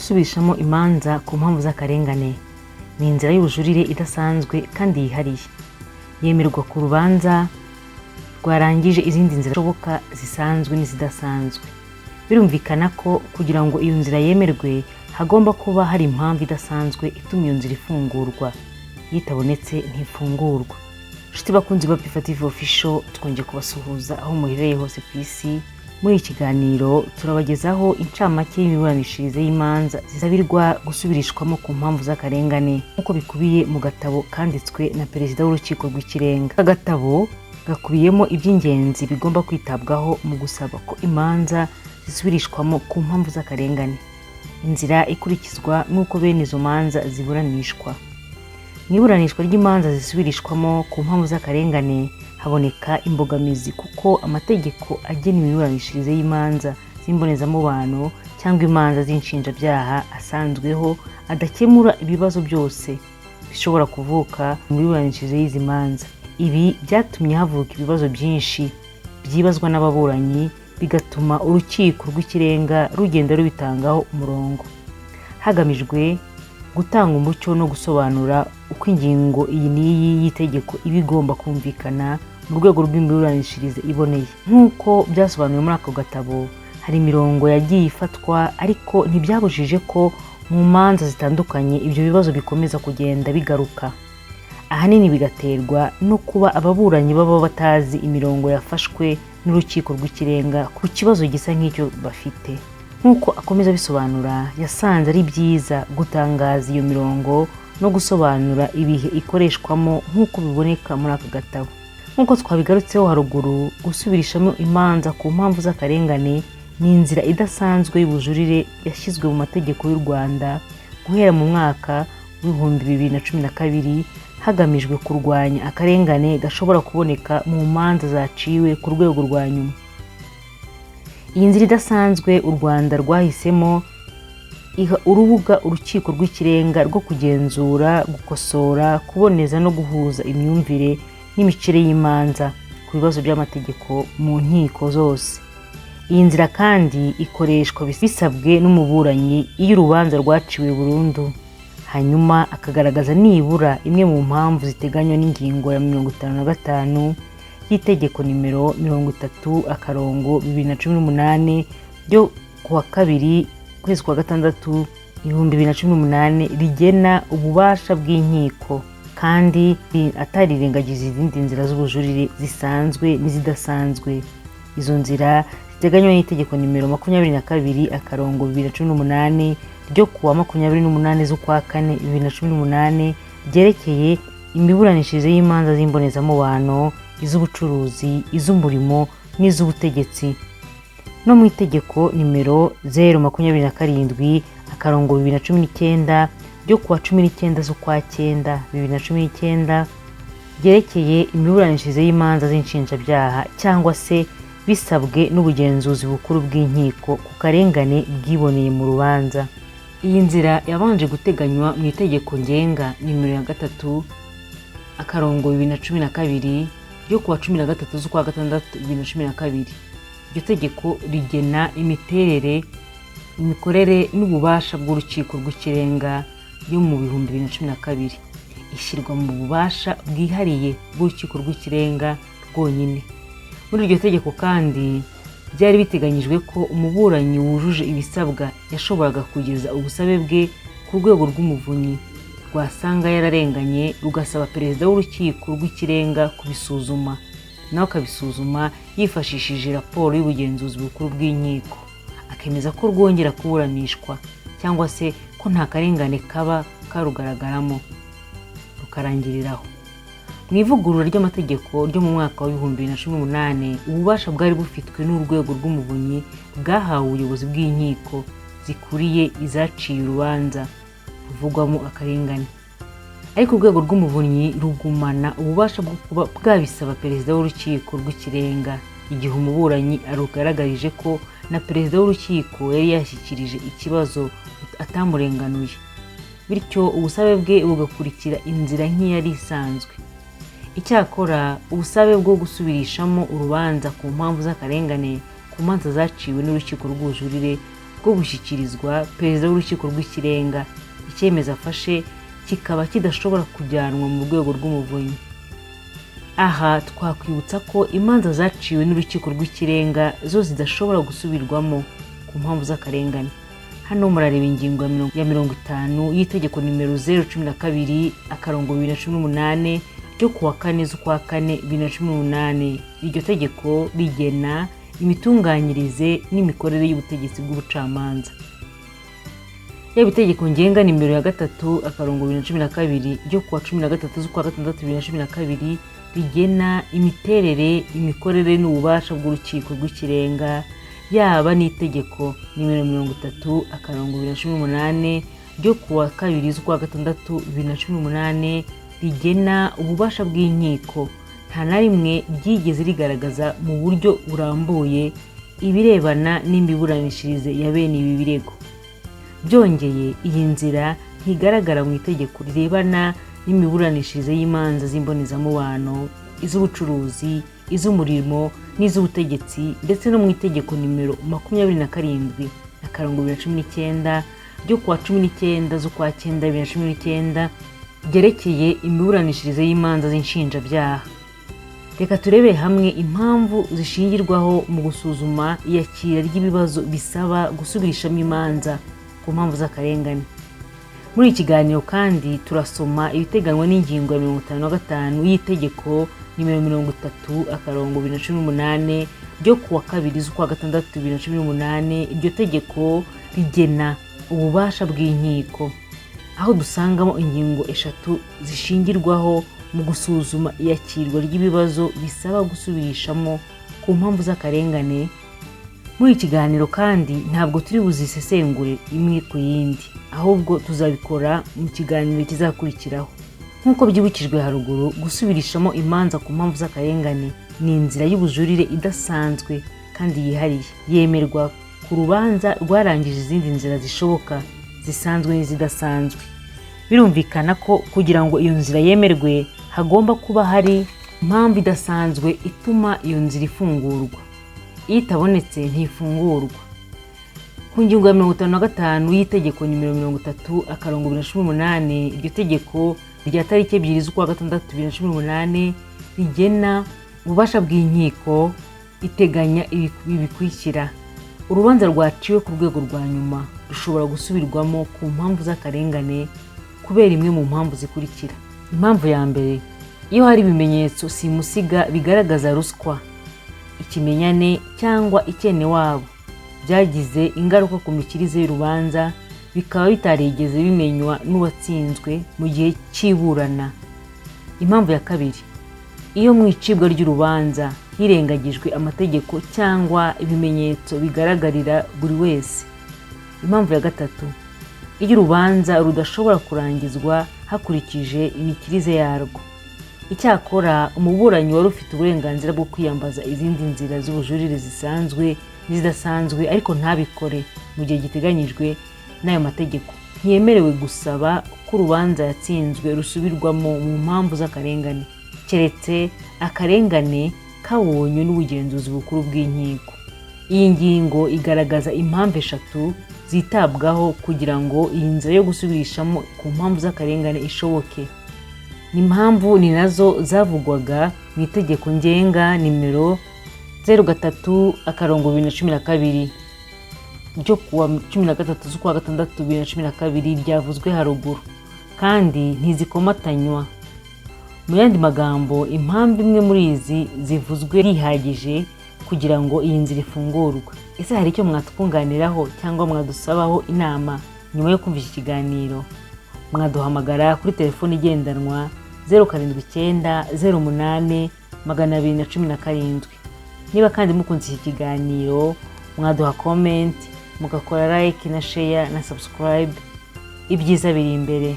Gusubirishamo imanza ku mpamvu z'akarengane ni inzira y'ubujurire idasanzwe kandi yihariye, yemerwa ku rubanza rwarangije izindi nzira zishoboka zisanzwe n'izidasanzwe. Birumvikana ko kugira ngo iyo nzira yemerwe hagomba kuba hari impamvu idasanzwe ituma iyo nzira ifungurwa. Iyo itabonetse ntifungurwa. Inshuti bakunzi ba Pifa TV Official, twongeye kubasuhuza aho muherereye hose ku isi. Muri iki kiganiro turabagezaho incamake y'imiburanishirize y'imanza zisabirwa gusubirishwamo ku mpamvu z'akarengane, nk'uko bikubiye mu gatabo kanditswe na Perezida w'Urukiko rw'Ikirenga. Aka gatabo gakubiyemo iby'ingenzi bigomba kwitabwaho mu gusaba ko imanza zisubirishwamo ku mpamvu z'akarengane, inzira ikurikizwa n'uko bene izo manza ziburanishwa. Mu iburanishwa ry'imanza zisubirishwamo ku mpamvu z'akarengane haboneka imbogamizi, kuko amategeko agena imiburanishirize y'imanza z'imbonezamubano cyangwa imanza z'inshinjabyaha asanzweho adakemura ibibazo byose bishobora kuvuka mu miburanishirize y'izi manza. Ibi byatumye havuka ibibazo byinshi byibazwa n'ababuranyi, bigatuma Urukiko rw'Ikirenga rugenda rubitangaho umurongo, hagamijwe gutanga umucyo no gusobanura uko ingingo iyi n'iyi y'itegeko iba igomba kumvikana mu rwego rw'imiburanishirize iboneye. Nk'uko byasobanuwe muri ako gatabo, hari imirongo yagiye ifatwa, ariko ntibyabujije ko mu manza zitandukanye ibyo bibazo bikomeza kugenda bigaruka, ahanini bigaterwa no kuba ababuranyi baba batazi imirongo yafashwe n'Urukiko rw'Ikirenga ku kibazo gisa nk'icyo bafite. Nk'uko akomeza abisobanura, yasanze ari byiza gutangaza iyo mirongo no gusobanura ibihe ikoreshwamo, nk'uko biboneka muri aka gatabo. Nk'uko twabigarutseho haruguru, gusubirishamo imanza ku mpamvu z'akarengane ni inzira idasanzwe y'ubujurire yashyizwe mu mategeko y'u Rwanda guhera mu mwaka w'2012, hagamijwe kurwanya akarengane gashobora kuboneka mu manza zaciwe ku rwego rwa nyuma. Iyi nzira idasanzwe u Rwanda rwahisemo iha urubuga Urukiko rw'Ikirenga rwo kugenzura, gukosora, kuboneza no guhuza imyumvire n'imicire y'imanza ku bibazo by'amategeko mu nkiko zose. Iyi nzira kandi ikoreshwa bisabwe n'umuburanyi iyo urubanza rwaciwe burundu, hanyuma akagaragaza nibura imwe mu mpamvu ziteganywa n'ingingo ya 55 y'itegeko nimero 30/2018 ryo kuwa 2 ukwezi kwa gatandatu 2018, rigena ububasha bw'inkiko, kandi atarirengagiza izindi nzira z'ubujurire zisanzwe n'izidasanzwe. Izo nzira ziteganywa n'itegeko nimero 22/2018 ryo kuwa 28 z'ukwa kane 2018, ryerekeye imiburanishirize y'imanza z'imbonezamubano, iz'ubucuruzi, iz'umurimo n'iz'ubutegetsi, no mu itegeko nimero 027/2019 ryo kuwa 19 z'ukwa cyenda 2019, ryerekeye imiburanishirize y'imanza z'inshinjabyaha, cyangwa se bisabwe n'ubugenzuzi bukuru bw'inkiko ku karengane bwiboneye mu rubanza. Iyi nzira yabanje guteganywa mu itegeko ngenga nimero ya 3/2012 ryo kuwa 13 z'ukwa gatandatu 2012. Iryo tegeko rigena imiterere, imikorere n'ububasha bw'Urukiko rw'Ikirenga yo mu 2012, ishyirwa mu bubasha bwihariye bw'Urukiko rw'Ikirenga rwonyine. Muri iryo tegeko kandi byari biteganyijwe ko umuburanyi wujuje ibisabwa yashoboraga kugeza ubusabe bwe ku Rwego rw'Umuvunyi, rwasanga yararenganye rugasaba Perezida w'Urukiko rw'Ikirenga kubisuzuma, nawe akabisuzuma yifashishije raporo y'ubugenzuzi bukuru bw'inkiko, akemeza ko rwongera kuburanishwa cyangwa se ko nta karengane kaba karugaragaramo, rukarangiriraho. Mu ivugurura ry'amategeko ryo mu mwaka wa 2018, ububasha bwari bufitwe n'Urwego rw'Umuvunyi bwahawe ubuyobozi bw'inkiko zikuriye izaciye urubanza ruvugwamo akarengane, ariko Urwego rw'Umuvunyi rugumana ububasha bwo kuba bwabisaba Perezida w'Urukiko rw'Ikirenga igihe umuburanyi arugaragarije ko na Perezida w'urukiko yari yashyikirije ikibazo atamurenganuye, bityo ubusabe bwe bugakurikira inzira nk'iyari isanzwe. Icyakora ubusabe bwo gusubirishamo urubanza ku mpamvu z'akarengane ku manza zaciwe n'urukiko rw'ubujurire bwo gushyikirizwa Perezida w'Urukiko rw'Ikirenga, icyemezo afashe kikaba kidashobora kujyanwa mu Rwego rw'Umuvunyi. Aha twakwibutsa ko imanza zaciwe n'Urukiko rw'Ikirenga zo zidashobora gusubirwamo ku mpamvu z'akarengane. Hano murareba ingingo ya 50 y'itegeko nimero 012/2018 ryo kuwa 4 z'ukwa 4 2018. Iryo tegeko rigena imitunganyirize n'imikorere y'ubutegetsi bw'ubucamanza. Yaba itegeko ngenga nimero ya 3/2012 ryo kuwa 13 z'ukwa 6 2012 rigena imiterere, imikorere n'ububasha bw'Urukiko rw'Ikirenga, yaba n'itegeko nimero 30/2018 ryo kuwa 2 z'ukwa 6 2018 rigena ububasha bw'inkiko, nta na rimwe ryigeze rigaragaza mu buryo burambuye ibirebana n'imiburanishirize ya bene ibi birego. Byongeye, iyi nzira ntigaragara mu itegeko rirebana n'imiburanishirize y'imanza z'imbonezamubano, iz'ubucuruzi, iz'umurimo n'iz'ubutegetsi, ndetse no mu itegeko nimero 27/2019 ryo kuwa 19 z'ukwa 9 2019 ryerekeye imiburanishirize y'imanza z'inshinjabyaha. Reka turebere hamwe impamvu zishingirwaho mu gusuzuma iyakira ry'ibibazo bisaba gusubirishamo imanza ku mpamvu z'akarengane. Muri iki kiganiro kandi turasoma ibiteganywa n'ingingo ya 55 y'itegeko nimero 30/2018 ryo kuwa 2 z'ukwa 6 2018. Iryo tegeko rigena ububasha bw'inkiko, aho dusangamo ingingo 3 zishingirwaho mu gusuzuma iyakirwa ry'ibibazo bisaba gusubirishamo ku mpamvu z'akarengane. Muri iki kiganiro kandi ntabwo turi buzisesengure imwe ku yindi, ahubwo tuzabikora mu kiganiro kizakurikiraho. Nk'uko byibukijwe haruguru, gusubirishamo imanza ku mpamvu z'akarengane ni inzira y'ubujurire idasanzwe kandi yihariye, yemerwa ku rubanza rwarangije izindi nzira zishoboka zisanzwe n'izidasanzwe. Birumvikana ko kugira ngo iyo nzira yemerwe hagomba kuba hari impamvu idasanzwe ituma iyo nzira ifungurwa. Iyo itabonetse ntifungurwa. Ku ngingo ya 55 y'itegeko nimero 30/2018, iryo tegeko rya tariki 2 z'ukwa 6 2018 rigena ububasha bw'inkiko, iteganya ibi bikurikira: urubanza rwaciwe ku rwego rwa nyuma rushobora gusubirwamo ku mpamvu z'akarengane kubera imwe mu mpamvu zikurikira. Impamvu ya mbere: iyo hari ibimenyetso simusiga bigaragaza ruswa, ikimenyane cyangwa icyenewabo byagize ingaruka ku mikirize y'urubanza, bikaba bitarigeze bimenywa n'uwatsinzwe mu gihe cy'iburana. Impamvu ya kabiri: iyo mu icibwa ry'urubanza hirengagijwe amategeko cyangwa ibimenyetso bigaragarira buri wese. Impamvu ya gatatu: iyo urubanza rudashobora kurangizwa hakurikije imikirize yarwo. Icyakora umuburanyi wari ufite uburenganzira bwo kwiyambaza izindi nzira z'ubujurire zisanzwe n'izidasanzwe, ariko ntabikore mu gihe giteganyijwe n'ayo mategeko, ntiyemerewe gusaba ko urubanza yatsinzwe rusubirwamo mu mpamvu z'akarengane, keretse akarengane kabonywe n'ubugenzuzi bukuru bw'inkiko. Iyi ngingo igaragaza impamvu 3 zitabwaho kugira ngo iyi nzira yo gusubirishamo ku mpamvu z'akarengane ishoboke. Ni impamvu ni nazo zavugwaga mu itegeko ngenga nimero 03/2012 ryo kuwa 13 z'ukwa 6 2012 ryavuzwe haruguru, kandi ntizikomatanywa. Mu yandi magambo, impamvu imwe muri izi zivuzwe irihagije kugira ngo iyi nzira ifungurwe. Ese hari icyo mwatwunganiraho cyangwa mwadusabaho inama nyuma yo kumva iki kiganiro? Mwaduhamagara kuri telefoni igendanwa 079 08 217. Niba kandi mukunze iki kiganiro, mwaduha comment, mugakora like na share na subscribe. Ibyiza biri imbere.